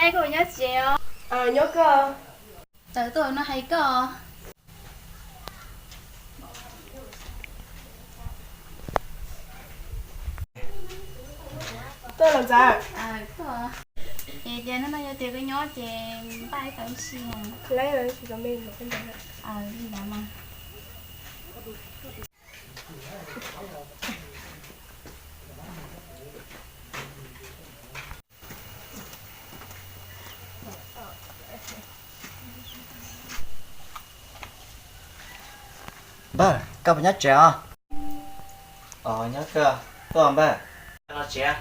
Koj nyob tsev os? Nyob koj. Tawm tuaj no hais koj. Tuaj los ntxawm. Es tias hnub no yog tias koj nyob ces npaj ib tau ib si. Li ntawd mas. Npawg, koj puas nyob tsev os? Os, nyob koj, tuaj npawg. Los tsev.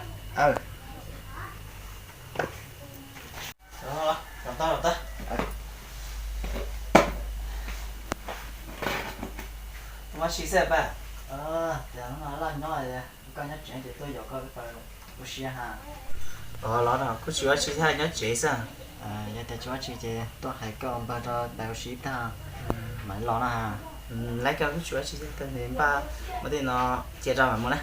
Los tau, los tau. Ua si xwb npawg. Tias hnub no loj nyob, koj nyob tsev ces tuaj yaum koj ua si ha. Os, los no kuj tsis ua si thiab, nyob tsev xwb. Yog tias tsis ua si ces tuaj hais koj npawg rau pais ua si tag mam los no ha. Lawv koj kuj tsis ua si thiab, npaj ua tej no cia rau mam mus na.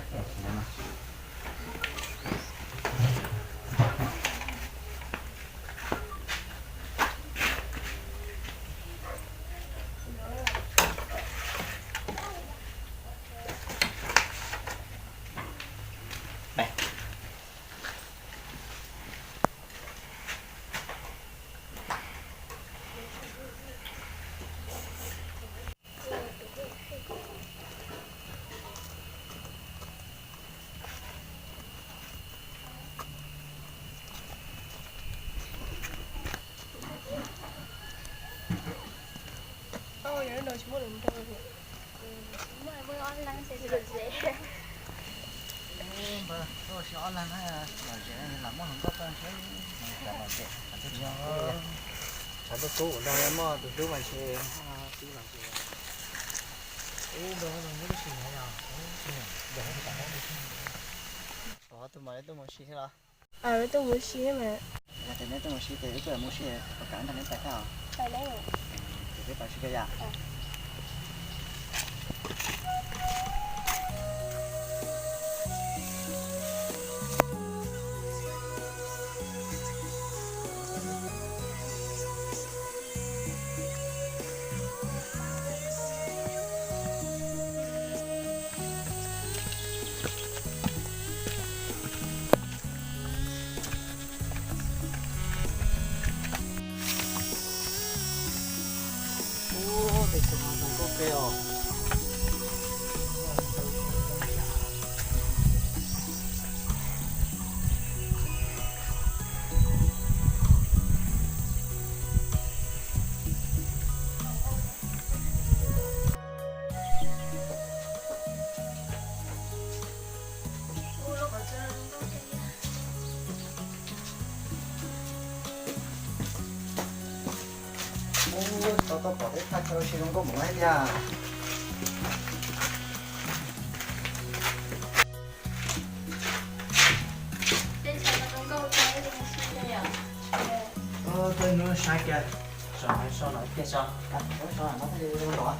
Npawg, tuaj ua si ob leeg na, lom zem los muab hluas nkauj tau ntshe lom zem. Tshav ntuj kub ua ntag, muaj tus hlub mas ntshe tib lom zem. Ub, npawg, npawg, muaj lub sij hawm no, tus mas tuaj mus si thiab los? Tuaj mus si thiab mas. Yog tias neb tuaj mus si ces wb kuj mus si, puas kam nrog neb pais thiab os? Ces peb pais si koj yam. Ub, tes xyoo no zoo nkauj kawg os. Ub, tau tau pom tej thaj chaw ua si zoo nkauj mus no thiab tiag. Ub, tej hnub saib kiag, so no so no kiag so, so no thiaj li zoo los.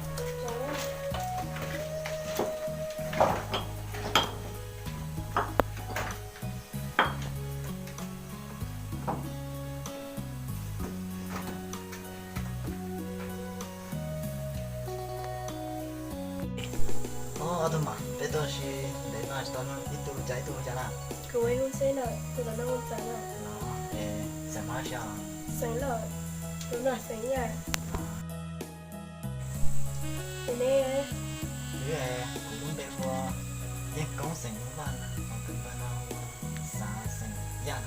Ob tug mas peb tuaj si ntev no tsis tau nug ib tug cas ib tug ua cas na. Kuv ua ib lub xeb na, tus tom no hu Ntxawm na. Es xeem Hmoob dab tsi os? Xeem Lauj, tus no xeem Yaj. Es neb? Wb, kuv lub npe hu ua Yeej Koob xeem Hmoob Vaj, ho tus npawg no hu ua Xav xeem Yaj.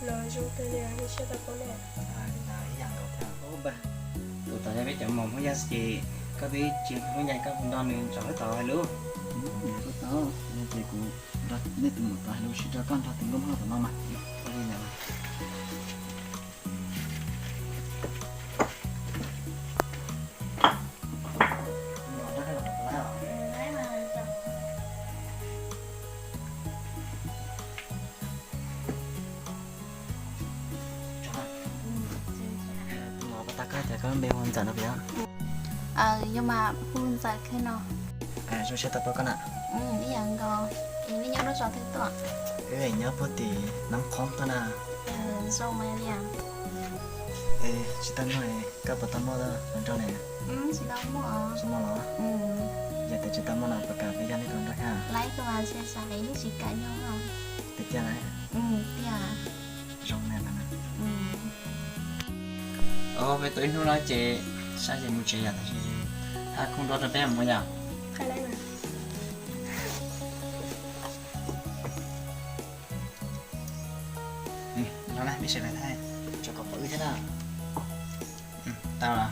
Los zoo kawg li, nej siab tau paub ne. Ib yam nkaus thiab. Tus tom yog peb cov mos Hmoob Yaj xwb ces koj twb tsis Hmoob Yaj koj puas nrog nws tsom wb tod hais lus? Tau, yog ces kuv nrog nej tus muam tod hais lus, sib rau koj nrog tus nkauj Hmoob tom no mas. Ua li ntawd. Tus no pas tas koj tias koj lub npe hu ua Ntxawm no puas yog? Yog mas, hu Ntxawm kiag no. Zoo siab tau paub koj na. Ib yam nkaus. Es nej nyob lub zos twg tuaj? Wb nyob puag tim Nab Qhoob tuaj na. Zoo mas li. Tsis tau muaj, koj puas tau muaj hluas nraug ne? Tsis muaj los? Yog tias tsis tau muaj no puas kam peb yog nej hluas nraug thiab? Tiag tiag lawm. Zoo na. Peb tuaj ib hnub no ces sab ces mus tsev yom, tab sis haj khoom dua rau peb mus yom. Los na, peb sawv daws thaij, tso kom pom wb thiab na. Tau los.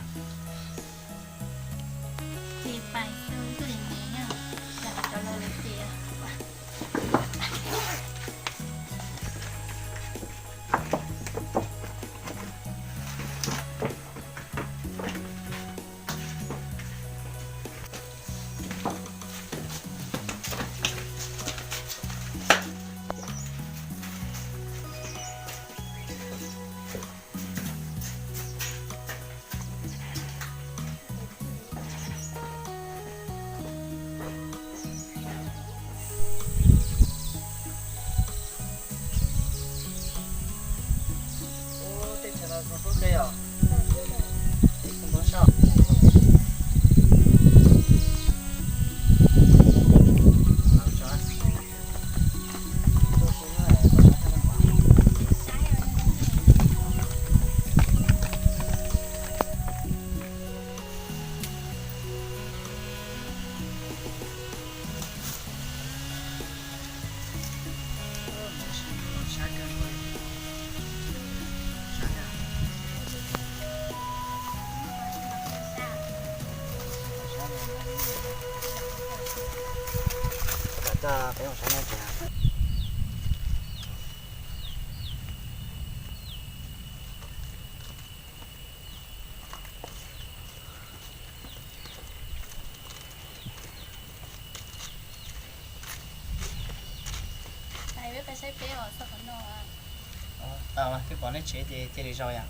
Tau mas, twb pom nej tsev ces cia li zaum yom.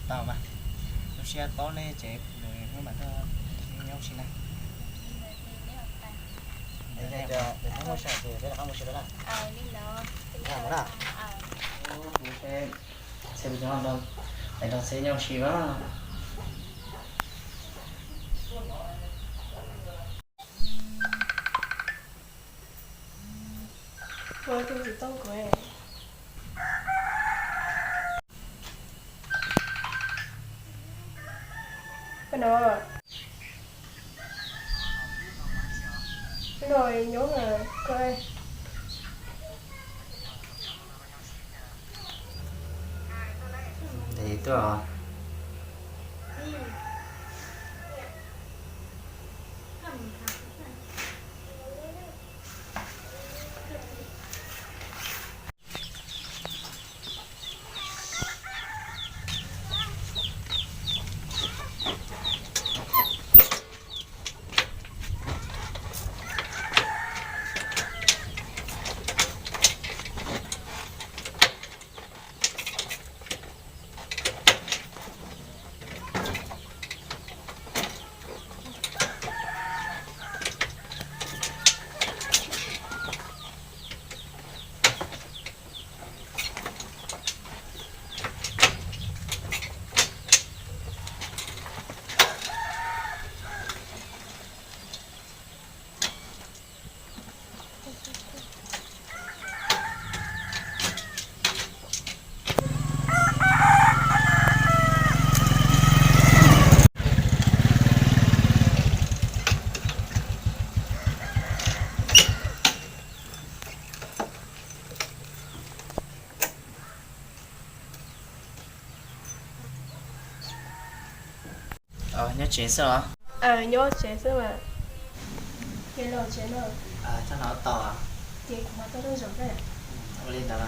Tau mas, zoo siab paub nej tsev, kuv mam tuaj nyob ua si na. Txhia nrog txhia nyob ua si mas. Ua tus tsis tau kuv. Koj no, koj no nyob ko. Tuaj. Nyob tsev xwb os? Nyob tsev xwb mas. Ces los tsev no. Txhob hnov tos. Ces kuv mam tuaj zaum. Ua li ntawd.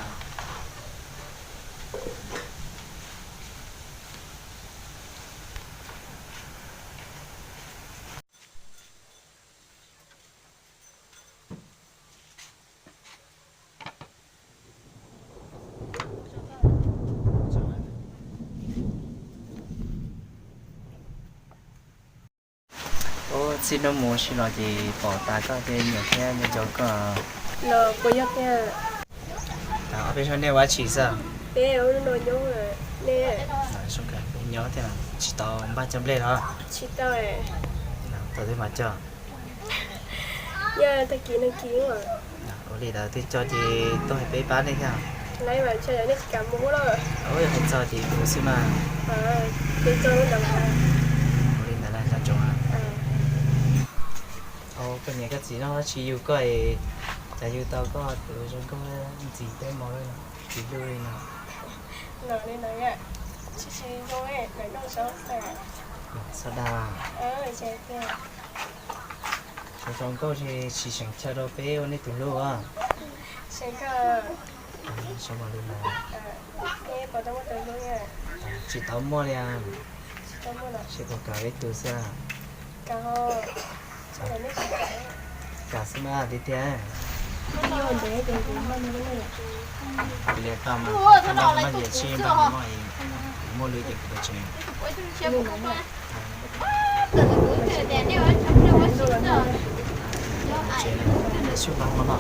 Ub, txij hnub mus ua si los ces pom tas koj ces nyiam thiab nco koj. Los puas yog tiag? Peb sab nej ua tsi xwb? Peb nyob thiab tsis tau npaj cov nplej los? Tau twb mas coj. Ua li ntawd twb coj ces tuaj hais peb pab nej thiab. Hais txog ces tus xwb mas. Ua li ntawd nco ntsoov. Koj niam koj txiv no tsis yug koj es cas yug tau koj tus zoo nkauj ntxim peb mos li no, tsis hlub li no? Xav dag. Tus zoo nkauj tsis seem chaw rau peb ua nej tus hlub. Tsis tau muaj li. Seb puas kam peb tus xwb. Kam xwb mas tiag tiag. Kuv liam tau mas, npaj npaj yam sib npaj muaj, muaj lwm ces kuv pais tsev. Tsev, sib npaj hmo no.